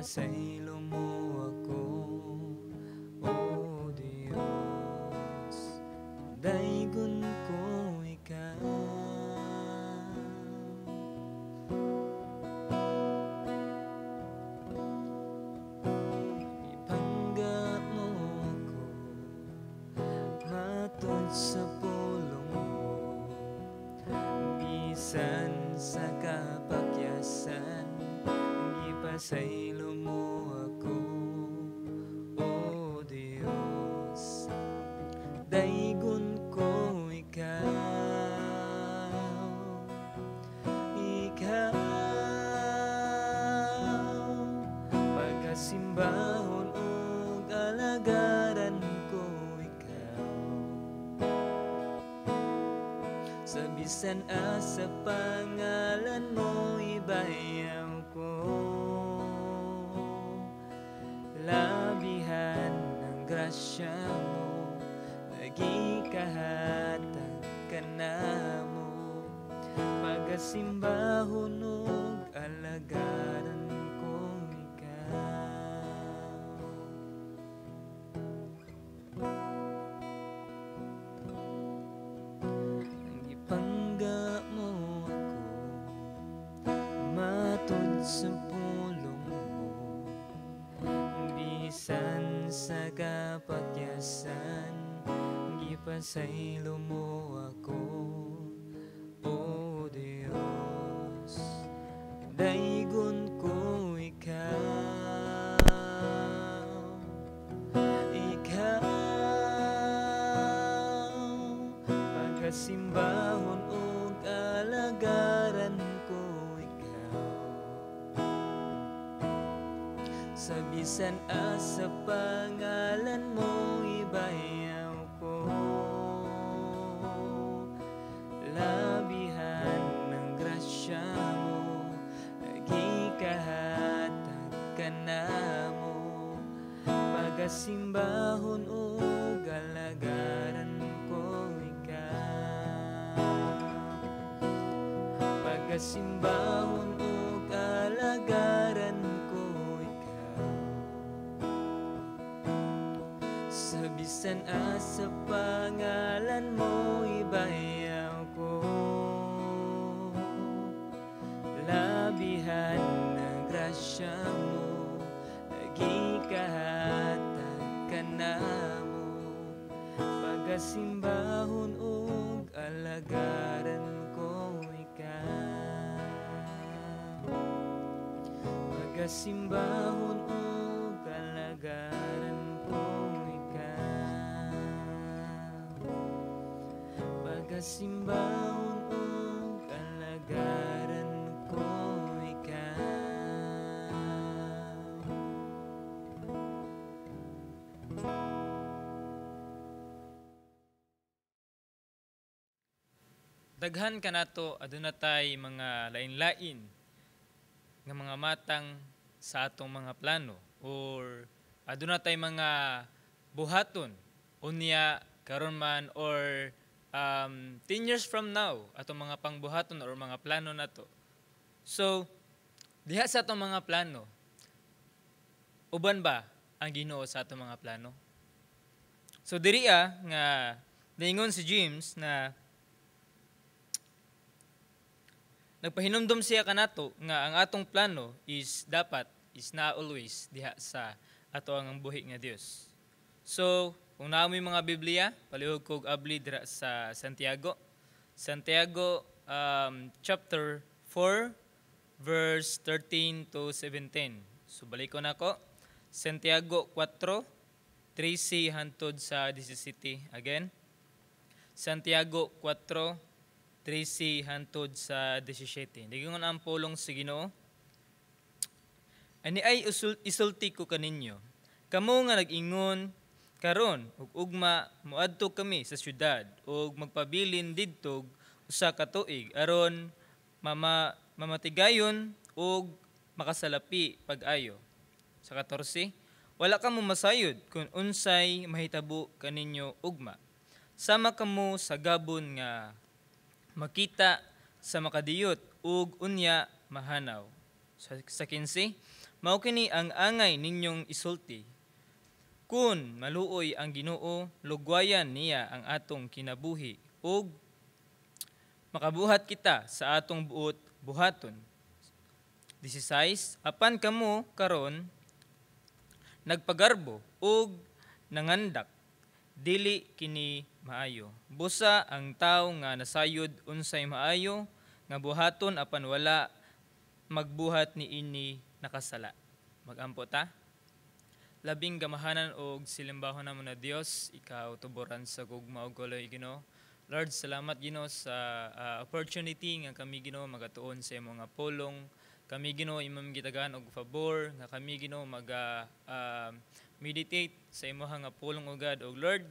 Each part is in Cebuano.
Gipasaylo mo ako, O Dios, daygon ko ikaw. Ipangga mo ako matud sa pulong mo, bisan sa kapakyasan, gipasaylo mo ako, O Dios, daygon ko ikaw. Ikaw pagasimbahon ug alagaran ko ikaw, sa bisan asa pangalan mo ibayaw ko. Labihan ng grasya mo, nagikahatag ka na mo, pagasimbahon ug alagaran ko ikaw. Gipangga mo ako matud sa pulong mo, bisan sa kapakyasan, gipasaylo mo ako, O Dios, daygon ko ikaw. Ikaw pagasimbahon ug alagaran ko ikaw, sa bisan asa pangalan mo ibayaw ko. Labihan ng grasya mo, nagikahatag ka na mo, pagasimbahon ug alagaran ko ikaw. Pagasimbahon ug alagaran ko ikaw, sa bisan asa pangalan mo ibayaw ko. Labihan ng grasya mo, nagikahatag ka na mo, pagasimbahon ug alagaran ko ikaw. Pagasimbahon ug alagaran ko ikaw. Pagasimbahon ug alagaran ko ikaw. Daghan kanato aduna tay mga lain-lain nga mga matang sa atong mga plano or aduna tay mga buhaton unya karon man or 10 years from now atong mga pangbuhaton or mga plano nato. So diha sa atong mga plano, uban ba ang Ginoo sa atong mga plano? So diriya nga niingon si James na nagpahinumdom siya kanato nga ang atong plano is dapat is na always diha sa ato ang buhi nga Dios. So, kung naa mo'y mga Biblia, palihog kog abli dira sa Santiago. Santiago chapter 4 verse 13 to 17. So balik ko nako. Santiago 4 13 hantod sa 17 again. Santiago 4 13 hantod sa 17. Digingon ang pulong sa Ginoo. Ani ay isulti ko kaninyo. Kamo nga nag-ingon karon ug ugma moadto kami sa syudad ug magpabilin didto usa ka tuig aron mamatigayon ug makasalapi pag-ayo. Sa 14, wala kamo masayod kung unsay mahitabo kaninyo ugma. Sama kamo sa gabon nga makita sa makadiyot ug unya mahanaw. Sa 15, Mao kini ang angay ninyong isulti. Kun maluoy ang Ginoo, lugwayan niya ang atong kinabuhi ug makabuhat kita sa atong buot buhaton. 16. Apan kamo karon nagpagarbo ug nangandak, dili kini maayo. Busa ang tawo nga nasayod unsay maayo nga buhaton apan wala magbuhat niini, nakasala. Magampo ta. Labing gamahanan og silimbahon namo na Dios, ikaw tuboran sa gugma ug kaloy, Ginoo. Lord, salamat, Ginoo, sa opportunity nga kami, Ginoo, magatuon sa imong nga pulong. Kami, Ginoo, imong gitagaan og favor nga kami, Ginoo, maga meditate sa imong nga pulong, o God. Og Lord,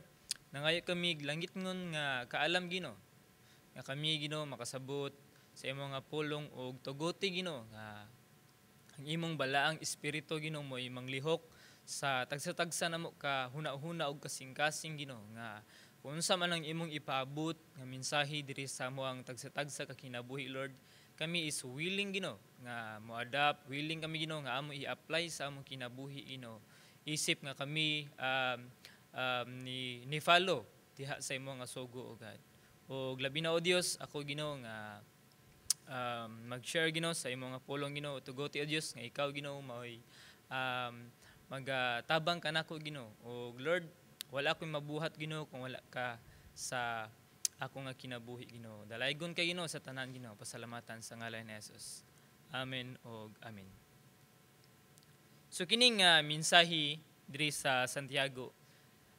nangayo kami langitngon nga kaalam, Ginoo. Nga kami, Ginoo, makasabot sa imong nga pulong og tuguti, Ginoo, nga ang imong balaang espiritu, Ginoo, mo'y manglihok sa tagsa-tagsa namo ka huna-huna og kasing-kasing, Ginoo, nga kung unsa man ang imong ipaabot nga mensahe diri sa amo ang tagsa-tagsa ka kinabuhi, Lord, kami is willing, Ginoo, nga mo-adapt, willing kami, Ginoo, nga amo i-apply sa among kinabuhi, Ginoo, isip nga kami ni follow diha sa imong nga sugo, o God. Og labi na, o Dios, ako, Ginoo, nga mag-share, Ginoo, sa imong nga pulong, Ginoo, tuguti, o Dios, nga ikaw, Ginoo, maoy magatabang kanako, Ginoo. Og Lord, wala ako'y mabuhat, Ginoo, kung wala ka sa ako nga kinabuhi, Ginoo. Dalaygon kay, Ginoo, sa tanan, Ginoo. Pasalamatan sa ngalan ni Jesus. Amen og amen. So kining mensahe diri sa Santiago,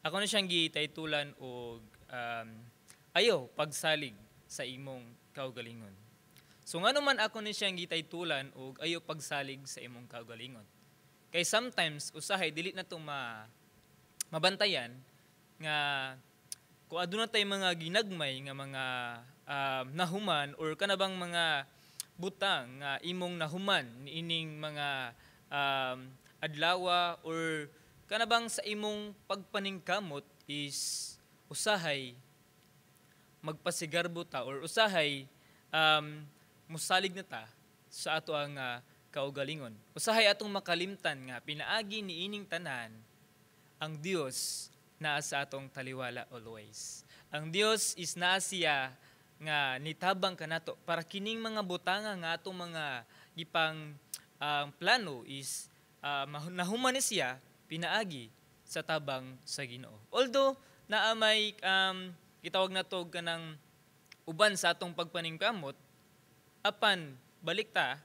ako na siyang gitaytulan og "Ayo pagsalig sa imong kaugalingon." So ngano man ako ni siyang gitaytulan og "Ayo pagsalig sa imong kaugalingon"? Kay sometimes usahay dili na to mabantayan nga kung aduna tay mga ginagmay nga mga nahuman or kanabang mga butang nga imong nahuman niining mga adlawa or kanabang sa imong pagpaningkamot is usahay magpasigarbo ta or usahay musalig na ta sa ato ang kaugalingon. Usahay atong makalimtan nga pinaagi niining tanan, ang Dios naa sa atong taliwala always. Ang Dios is naa siya nga nitabang kanato para kining mga butanga nga atong mga gipang plano is nahuman ni siya pinaagi sa tabang sa Ginoo. Although naa may gitawag nato kanang uban sa atong pagpaningkamot, apan balik ta,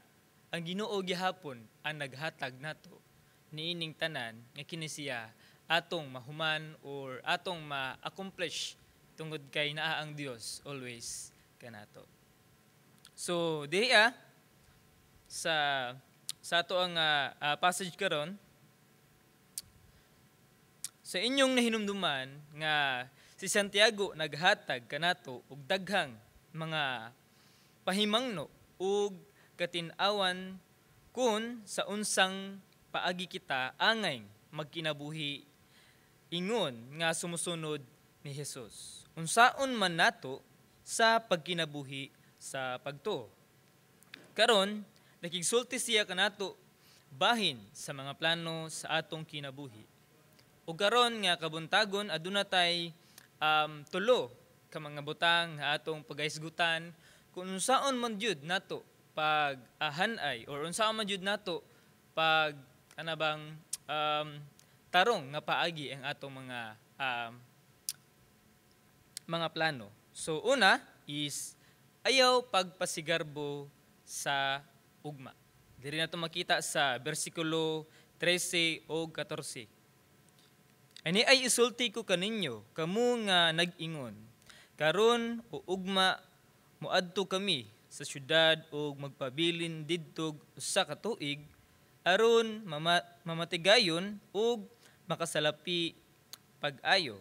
ang Ginoo gihapon ang naghatag nato niining tanan nga kini siya atong mahuman or atong ma-accomplish tungod kay naa ang Dios always kanato. So diri sa ato ang passage karon, sa inyong nahinumduman nga si Santiago naghatag kanato og daghang mga pahimangno ug katin-awan kun sa unsang paagi kita angay magkinabuhi ingon nga sumusunod ni Jesus. Unsaon man nato sa pagkinabuhi sa pagtuo. Karon, nakigsulti siya kanato bahin sa mga plano sa atong kinabuhi. Ug karon nga kabuntagon, aduna tay tulo ka mga butang nga atong pagahisgutan kung unsaon man jud nato pag ahanay or unsaon man jud nato pag anabang tarong nga paagi ang atong mga plano. So una is ayaw pagpasigarbo sa ugma. Diri nato makita sa bersikulo 13 o 14. "Ani ay isulti ko kaninyo, kamo nga nag-ingon, 'Karon o ugma moadto kami sa syudad ug magpabilin didto usa ka tuig aron mamatigayon ug makasalapi pag-ayo.'"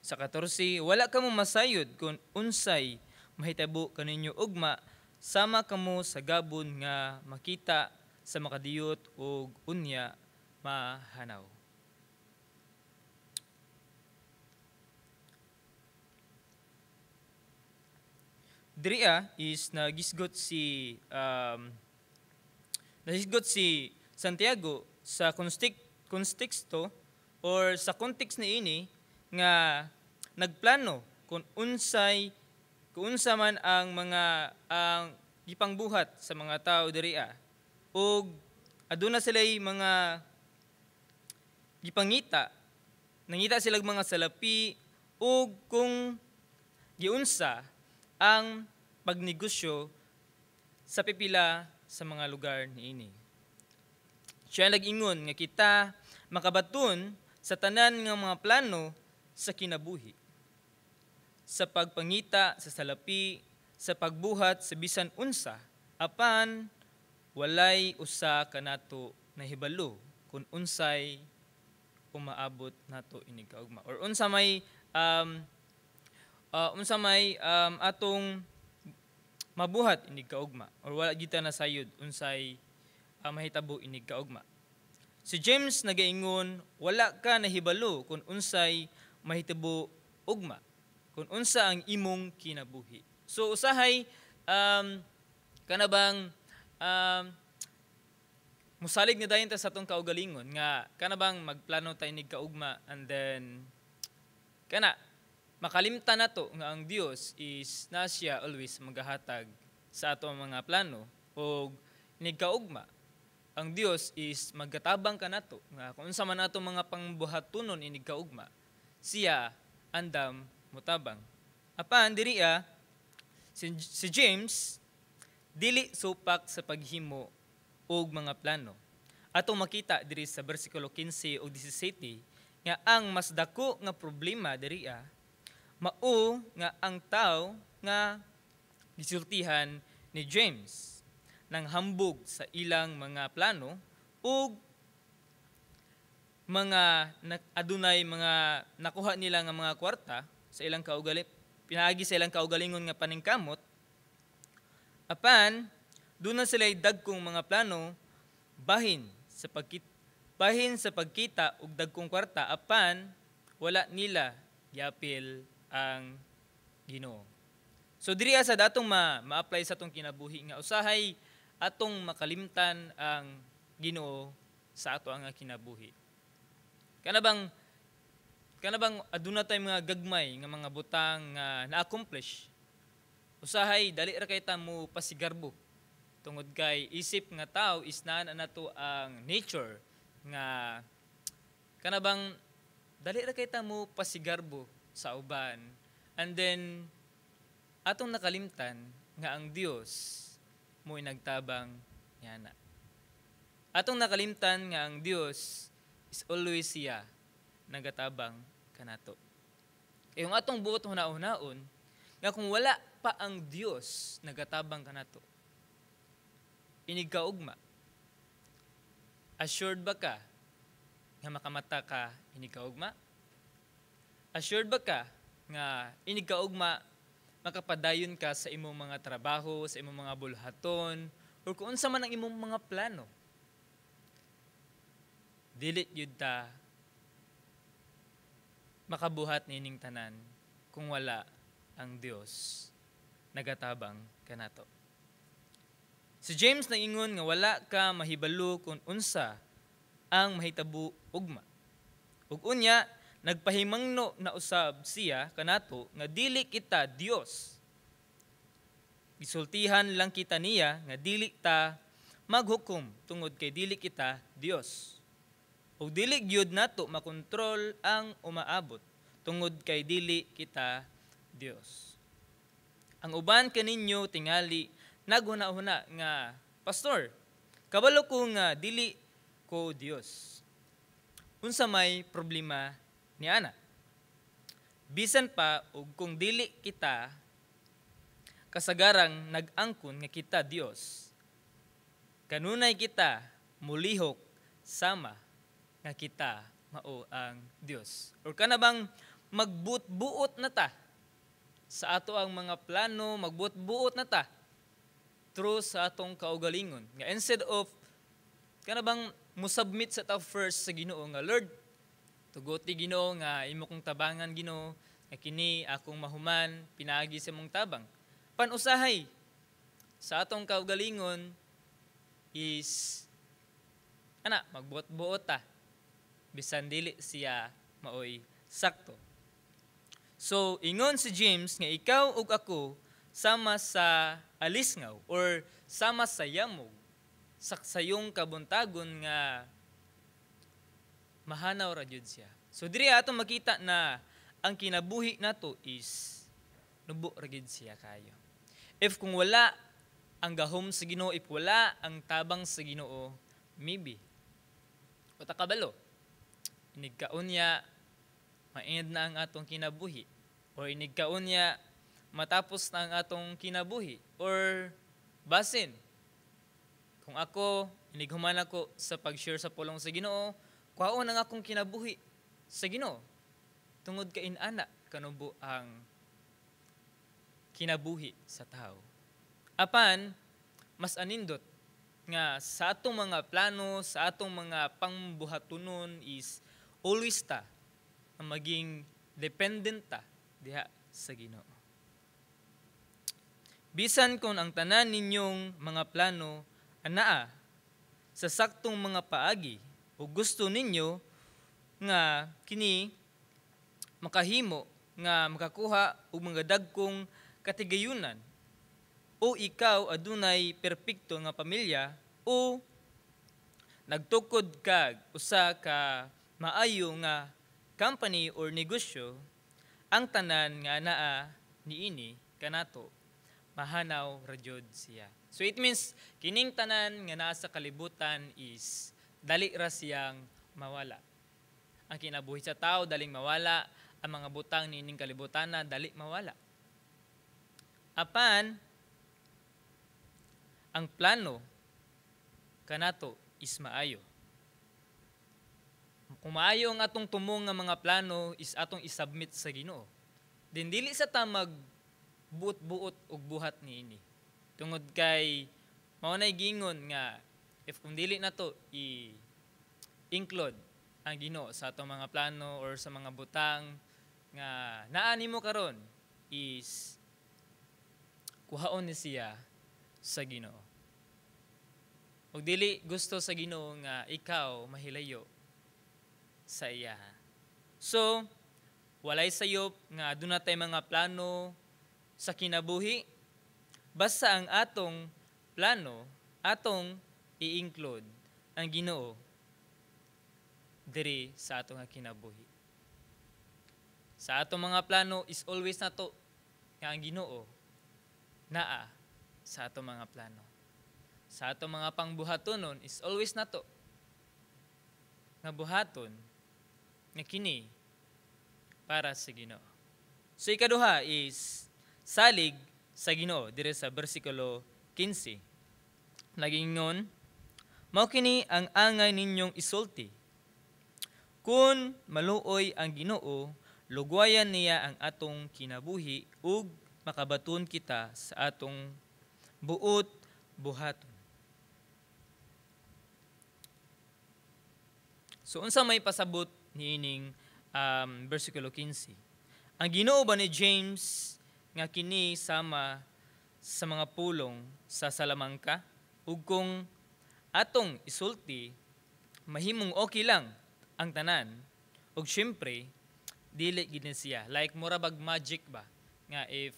Sa 14, "Wala kamo masayod kung unsay mahitabo kaninyo ugma, sama kamo sa gabon nga makita sa makadiyot ug unya mahanaw." Diriya is nagisgot si Santiago sa konteksto or sa context niini nga nagplano kung unsay kung unsa man ang mga ang gipangbuhat sa mga tao diriya ug aduna sila'y mga gipangita, nangita silang mga salapi ug kung giunsa ang pagnegosyo sa pipila sa mga lugar niini. Siya nag-ingon nga kita makabaton sa tanan nga mga plano sa kinabuhi, sa pagpangita sa salapi, sa pagbuhat sa bisan unsa, apan walay usa kanato nahibalo kung unsay umaabot nato inig kaugma or unsa may atong mabuhat inig kaugma or wala kita nasayod unsay mahitabo inig kaugma. Si James nagaingon, wala ka nahibalo kung unsay mahitabo ugma, kung unsa ang imong kinabuhi. So usahay kana bang musalig na dayon ta sa atong kaugalingon nga kana bang magplano ta inig kaugma and then kana makalimtan nato nga ang Dios is na siya always magahatag sa ato mga plano og inig kaugma ang Dios is magatabang kanato nga kung unsa man ato mga pangbuhatonon inig kaugma, siya andam motabang. Apan diriya si James dili supak sa paghimo og mga plano. Atong makita diri sa bersikulo 15 ug 17 nga ang mas dako nga problema diriya mao nga ang tao nga gisultihan ni James nang hambog sa ilang mga plano ug mga adunay mga nakuha nila nga mga kwarta sa ilang kaugali pinaagi sa ilang kaugalingon nga paningkamot, apan duna sila dagkong mga plano bahin sa pagkita og dagkong kwarta, apan wala nila giapil ang Ginoo. So diri sa datong ma-apply sa atong kinabuhi nga usahay atong makalimtan ang Ginoo sa ato ang kinabuhi. Kana bang aduna tay mga gagmay nga mga butang nga na-accomplish. Usahay dali ra kay ta mo pasigarbo tungod kay isip nga tao is naa na nato ang nature nga kana bang dali ra kay ta mo pasigarbo sa uban and then atong nakalimtan nga ang Dios mo nagtabang niana. Atong nakalimtan nga ang Dios is always siya nagatabang kanato. Kay kung atong buot huna-hunaon nga kung wala pa ang Dios nagatabang kanato inig kaugma, assured ba ka nga makamata ka inig kaugma? Assured ba ka nga inig kaugma makapadayon ka sa imong mga trabaho, sa imong mga bulhaton, or kung unsa man ang imong mga plano? Dili gyud ta makabuhat niining tanan kung wala ang Dios nagatabang kanato. Si James naingon nga wala ka mahibalo kung unsa ang mahitabo ugma. Ug unya nagpahimangno na usab siya kanato nga dili kita Dios. Gisultihan lang kita niya nga dili ta maghukom tungod kay dili kita Dios. Ug dili gyud nato makontrol ang umaabot tungod kay dili kita Dios. Ang uban kaninyo tingali naghuna-huna nga, "Pastor, kabalo ko nga dili ko Dios. Unsa may problema ni ana?" Bisan pa og kung dili kita kasagarang nag-angkon nga kita Dios, kanunay kita mulihok sama nga kita mao ang Dios. Or kana bang magbuot-buot na ta sa ato ang mga plano, magbuot-buot na ta through sa atong kaugalingon. Nga instead of kana bang musubmit sa ta first sa Ginoo nga, "Lord, tuguti Ginoo nga imo kong tabangan, Ginoo, nga kini akong mahuman pinaagi sa imong tabang." Panusahay sa atong kaugalingon is Ana, magbuot-buot ta. Bisan dili siya maoy sakto. So, ingon si James nga ikaw ug ako sama sa alisngaw or sama sa yamog sa sayong kabuntagon nga mahanaw ra jud siya. So diri ato makita na ang kinabuhi nato is nubo ra gyud siya kayo. If kung wala ang gahom sa Ginoo, if wala ang tabang sa Ginoo, maybe wala kabalo. Inig kaunya ma-end na ang atong kinabuhi or inig kaunya matapos na ang atong kinabuhi or basin kung ako inighuman ako sa pag-share sa pulong sa Ginoo, kuhaon ang akong kinabuhi sa Ginoo tungod kay inana kanubo ang kinabuhi sa tao. Apan mas anindot nga sa atong mga plano, sa atong mga pangbuhatunon is always ta ang maging dependent ta diha sa Ginoo. Bisan kung ang tanan ninyong mga plano anaa sa saktong mga paagi o gusto ninyo nga kini makahimo nga makakuha og mga dagkong katigayunan o ikaw adunay perpekto nga pamilya o nagtukod kag usa ka maayo nga company or negosyo, ang tanan nga naa niini kanato mahanaw ra jud siya. So it means kining tanan nga naa sa kalibutan is dali ra siyang mawala. Ang kinabuhi sa tao daling mawala, ang mga butang niining kalibutan na dali mawala. Apan ang plano kanato is maayo. Kung maayo ang atong tumong nga mga plano is atong isubmit sa Ginoo. Din dili sa ta mag buot-buot og buhat niini. Tungod kay mao nay gingon nga if kung dili nato i include ang Ginoo sa atong mga plano or sa mga butang nga naa nimo karon is kuhaon ni siya sa Ginoo. Ug dili gusto sa Ginoo nga ikaw mahilayo sa iya. So, walay sayop nga aduna tay mga plano sa kinabuhi, basta ang atong plano, atong i-include ang Ginoo diri sa atong kinabuhi. Sa atong mga plano is always nato nga ang Ginoo naa sa atong mga plano. Sa atong mga pangbuhatonon is always nato nga buhaton nga kini para sa Ginoo. So ikaduha is salig sa Ginoo dire sa bersikulo 15. Nagingon, "Mao kini ang angay ninyong isulti. Kung maluoy ang Ginoo, lugwayan niya ang atong kinabuhi ug makabaton kita sa atong buot buhaton." So unsa may pasabot niining bersikulo 15? Ang Ginoo ba ni James nga kini sama sa mga pulong sa salamangka? Ug kung atong isulti, mahimong okay lang ang tanan, ug syempre dili gid ni siya. Like mura bag magic ba nga if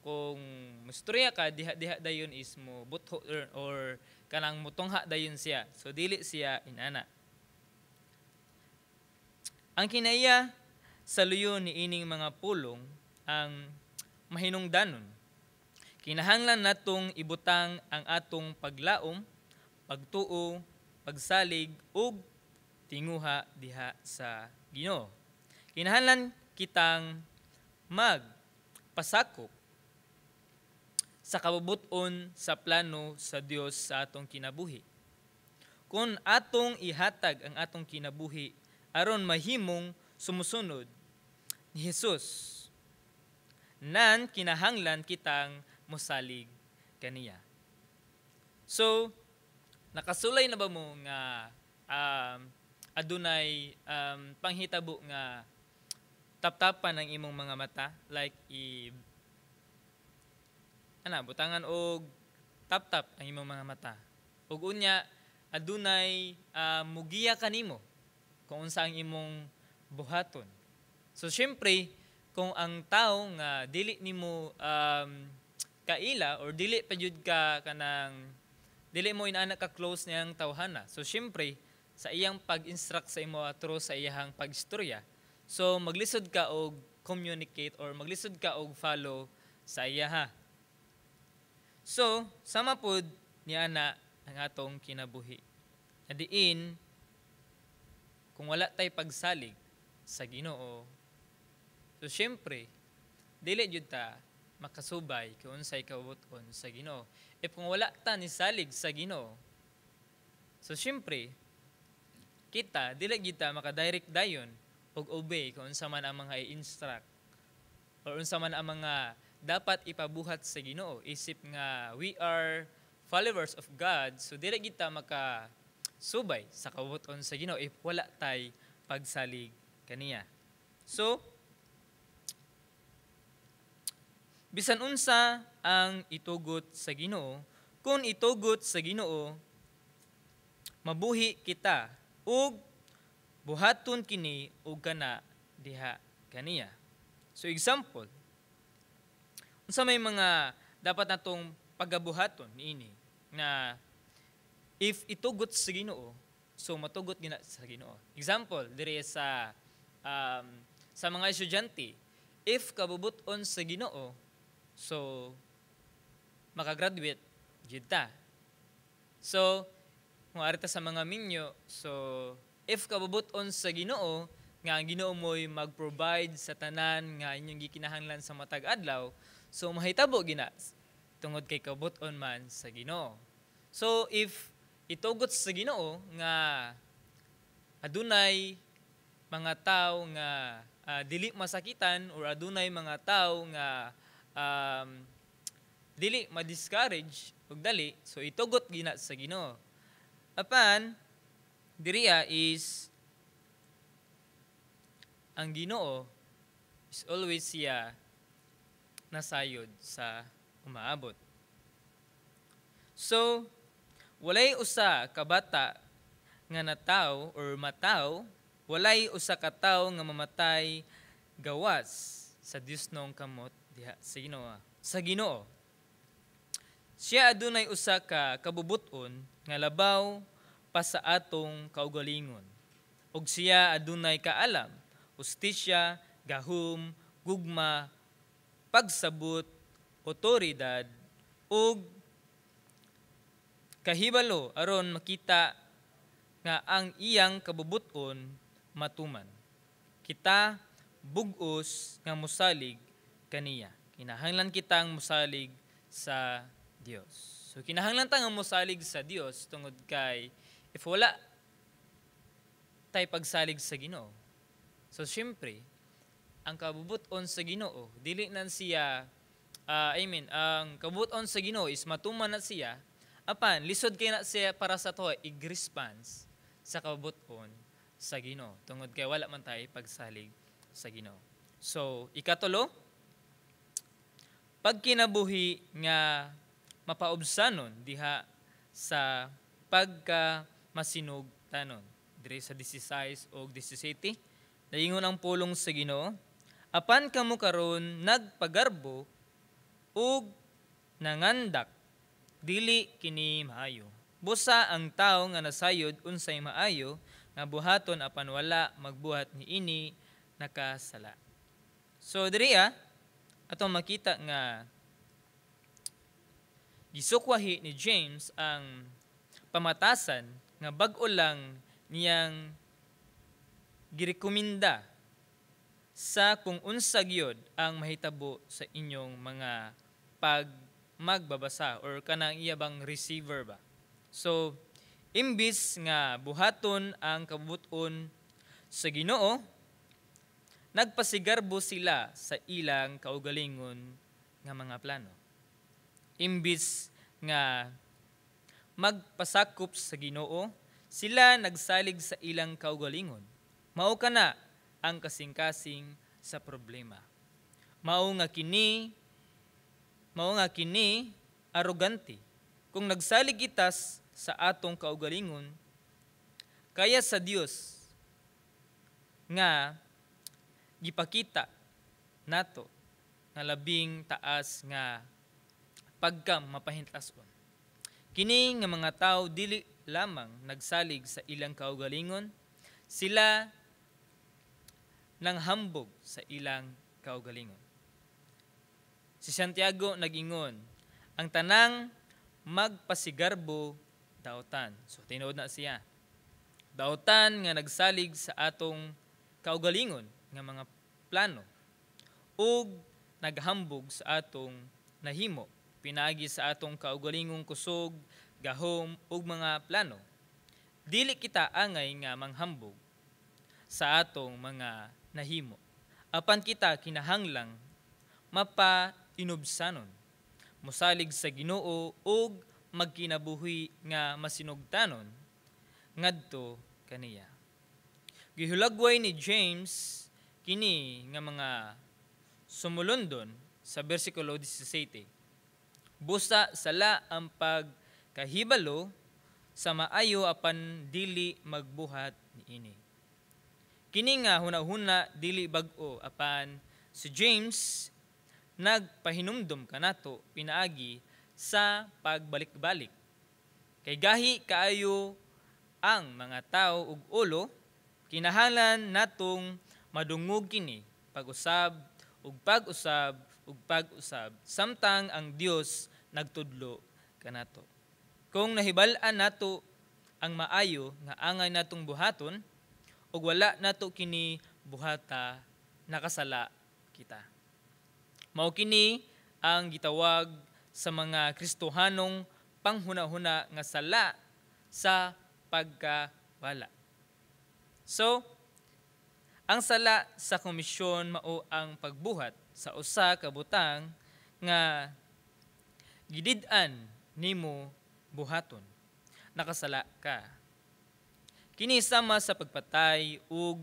kung mustorya ka diha-diha dayon is mo butho or kanang mutungha dayon siya. So dili siya inana. Ang kinaiya sa luyo ni ining mga pulong ang mahinungdanon. Kinahanglan natong ibutang ang atong paglaom, pagtuo, pagsalig ug tinguha diha sa Ginoo. Kinahanglan kitang magpasakop sa kabubut-on sa plano sa Dios sa atong kinabuhi. Kung atong ihatag ang atong kinabuhi aron mahimong sumusunod ni Jesus, nan kinahanglan kitang mosalig kaniya. So, nakasulay na ba mo nga adunay panghitabo nga taptapan ang imong mga mata? Like i ana butangan og tap-tap ang imong mga mata. Ug unya adunay mugiya kanimo kung unsa ang imong buhaton. So syempre, kung ang tao nga dili nimo kaila or dili pa jud ka kanang dili mo inaana ka close niyang tawhana. So syempre, sa iyang pag-instruct sa imo through sa iyang pag-istorya, so maglisod ka og communicate or maglisod ka og follow sa iyaha. So, sama pod niya na ang atong kinabuhi. Na diin, kung wala tay pagsalig sa Ginoo, so syempre, dili jud ta makasubay kung unsay kabubut-on sa Ginoo. If kung wala ta ni salig sa Ginoo, so syempre, kita dili gyud ta makadirect dayon og obey kung unsa man ang mga i-instruct or unsa man ang mga dapat ipabuhat sa Ginoo, isip nga we are followers of God. So dili gyud ta maka subay sa kabubut-on sa Ginoo if wala tay pagsalig kaniya. So bisan unsa ang itugot sa Ginoo, kung itugot sa Ginoo, mabuhi kita ug buhaton kini ug kana diha kaniya. So example, unsa may mga dapat natong pagabuhaton niini na if itugot sa Ginoo, so matugot gina sa Ginoo. Example, diri sa mga estudyante, if kabubut-on sa Ginoo, so makagraduate jud ta. So kung ari ta sa mga minyo, so if kabubut-on sa Ginoo nga ang Ginoo mo'y mag-provide sa tanan nga inyong gikinahanglan sa matag adlaw, so mahitabo gina tungod kay kabubut-on man sa Ginoo. So if itugot sa Ginoo nga adunay mga tao nga dili masakitan or adunay mga tao nga dili ma-discourage ug dali, so itugot gina sa Ginoo. Apan diriya is ang Ginoo is always siya nasayod sa umaabot. So walay usa ka bata nga nataw or mataw, walay usa ka tawo nga mamatay gawas sa Diosnong kamot diha sa Ginoo. Sa Ginoo. Siya adunay usa ka kabubut-on nga labaw pa sa atong kaugalingon. Ug siya adunay kaalam, hustisya, gahum, gugma, pagsabot, otoridad ug kahibalo aron makita nga ang iyang kabubut-on matuman. Kita bug-os nga mosalig kaniya. Kinahanglan kitang mosalig sa Dios. So kinahanglan ta nga mosalig sa Dios tungod kay if wala tay pagsalig sa Ginoo, so syempre ang kabubut-on sa Ginoo dili nan siya I mean, ang kabubut-on sa Ginoo is matuman na siya, apan lisod kay na siya para sa ato i-response sa kabubut-on sa Ginoo tungod kay wala man tay pagsalig sa Ginoo. So ikatulo, pagkinabuhi nga mapaubsanon diha sa pagka masinugtanon. Diri sa 16 o 17, naingon ang pulong sa Ginoo, apan kamo karon nagpagarbo ug nangandak, dili kini maayo. Busa ang tawo nga nasayod unsay maayo nga buhaton apan wala magbuhat niini, nakasala. So diri atong makita nga gisukwahi ni James ang pamatasan nga bag-o lang niyang girekomenda sa kung unsa gyud ang mahitabo sa inyong mga pag magbabasa or kanang iya bang receiver ba. So imbis nga buhaton ang kabubut-on sa Ginoo, nagpasigarbo sila sa ilang kaugalingon nga mga plano. Imbis nga magpasakop sa Ginoo, sila nagsalig sa ilang kaugalingon. Mao kana ang kasing-kasing sa problema. Mao nga kini arogante. Kung nagsalig kita sa atong kaugalingon kaya sa Dios nga gipakita nato nga labing taas nga pagka mapahintlason. Kini nga mga tawo dili lamang nagsalig sa ilang kaugalingon, sila nanghambog sa ilang kaugalingon. Si Santiago nagingon, ang tanang magpasigarbo daotan. So tinuod na siya. Daotan nga nagsalig sa atong kaugalingon nga mga plano ug naghambog sa atong nahimo pinaagi sa atong kaugalingong kusog, gahom ug mga plano. Dili kita angay nga manghambog sa atong mga nahimo. Apan kita kinahanglang mapa-inubsanon, mosalig sa Ginoo ug magkinabuhi nga masinugtanon ngadto kaniya. Gihulagway ni James kini nga mga sumulundon sa bersikulo 17. Busa sala ang pagkahibalo sa maayo apan dili magbuhat niini. Kini nga hunahuna dili bag-o, apan si James nagpahinumdom kanato pinaagi sa pagbalik-balik. Kay gahi kaayo ang mga tao ug ulo, kinahanglan natong madungog kini pag-usab ug pag-usab ug pag-usab samtang ang Dios nagtudlo kanato. Kung nahibal-an nato ang maayo nga angay natong buhaton ug wala nato kini buhata, nakasala kita. Mao kini ang gitawag sa mga Kristohanong panghuna-huna nga sala sa pagkawala. So, ang sala sa komisyon mao ang pagbuhat sa usa ka butang nga gidid-an nimo buhaton. Nakasala ka. Kini sama sa pagpatay ug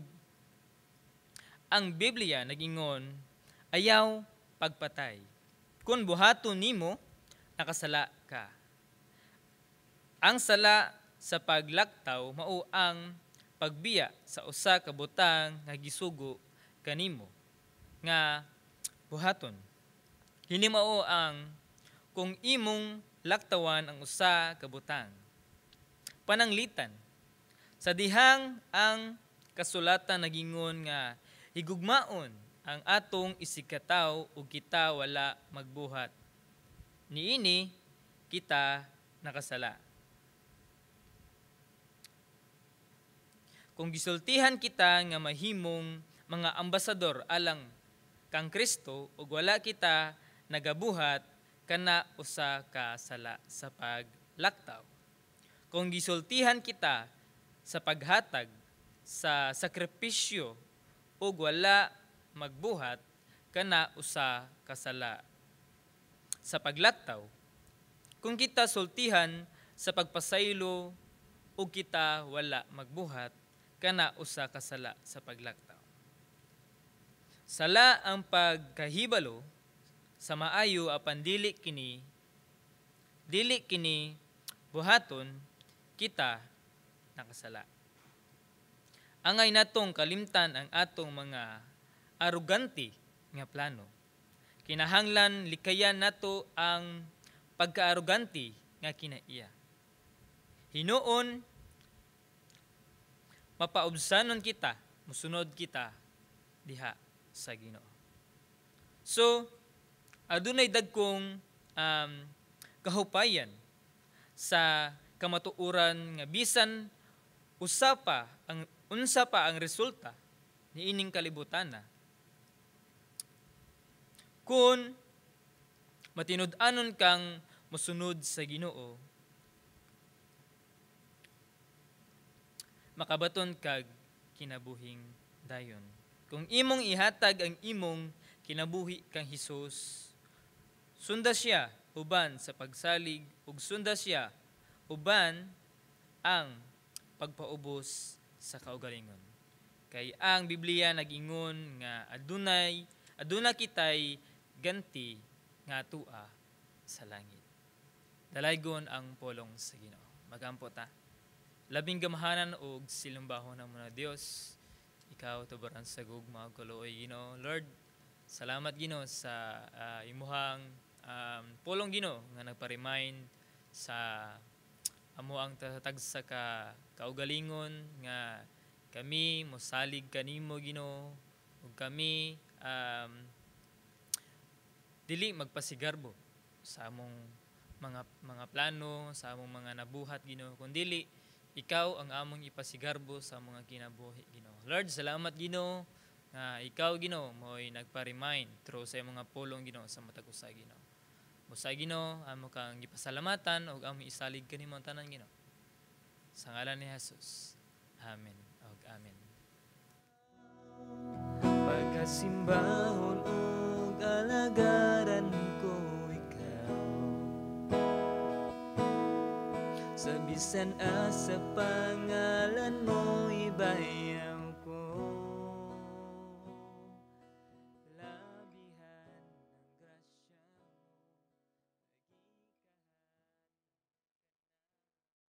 ang Biblia nagingon ayaw pagpatay. Kung buhaton nimo, nakasala ka. Ang sala sa paglaktaw mao ang pagbiya sa usa ka butang nga gisugo kanimo nga buhaton. Kini mao ang kung imong laktawan ang usa ka butang. Pananglitan sa dihang ang kasulatan nagingon nga higugmaon ang atong isigkatawo ug kita wala magbuhat niini, kita nakasala. Kung gisultihan kita nga mahimong mga ambasador alang kang Kristo ug wala kita nagabuhat, kana usa ka sala sa paglaktaw. Kung gisultihan kita sa paghatag sa sakripisyo ug wala magbuhat, kana usa ka sala sa paglaktaw. Kung kita sultihan sa pagpasaylo ug kita wala magbuhat, kana usa ka sala sa paglaktaw. Sala ang pagkahibalo sa maayo apan dili kini buhaton, kita nakasala. Angay natong kalimtan ang atong mga arugante nga plano. Kinahanglan likayan nato ang pagkaarugante nga kinaiya. Hinuon mapaubsanon kita, musunod kita diha sa Ginoo. So, adunay dagkong kahupayan sa kamatuoran nga bisan unsa pa ang resulta niining kalibutan na. Kung matinud-anon kang mosunod sa Ginoo, makabaton kag kinabuhing dayon. Kung imong ihatag ang imong kinabuhi kang Hesus, sunda siya uban sa pagsalig ug sunda siya uban ang pagpaubos sa kaugalingon. Kay ang Biblia nagingon nga aduna kitay ganti nga tua sa langit. Dalaygon ang polong sa Ginoo. Magampo ta. Labing gamhanan ug silumbahon namo na Dios, ikaw tubaran sa gugma ug kaluoy, Ginoo. Lord, salamat, Ginoo, sa imuhang pulong, Ginoo, nga nagpa-remind sa amo ang tagsa ka kaugalingon nga kami mosalig kanimo, Ginoo, ug kami dili magpasigarbo sa among mga plano, sa among mga nabuhat, Ginoo, kundili ikaw ang among ipasigarbo sa mga kinabuhi, Ginoo. Lord, salamat, Ginoo, nga ikaw, Ginoo, mo'y nagpa-remind through sa imong mga pulong, Ginoo, sa matag usa, Ginoo. Busa, Ginoo, amo kang gipasalamatan ug among isalig kanimo ang tanan, Ginoo. Sa ngalan ni Jesus. Amen. Ug amen. Pagkasimbahon ug alagaran ko ikaw sa bisan asa, pangalan mo ibayaw.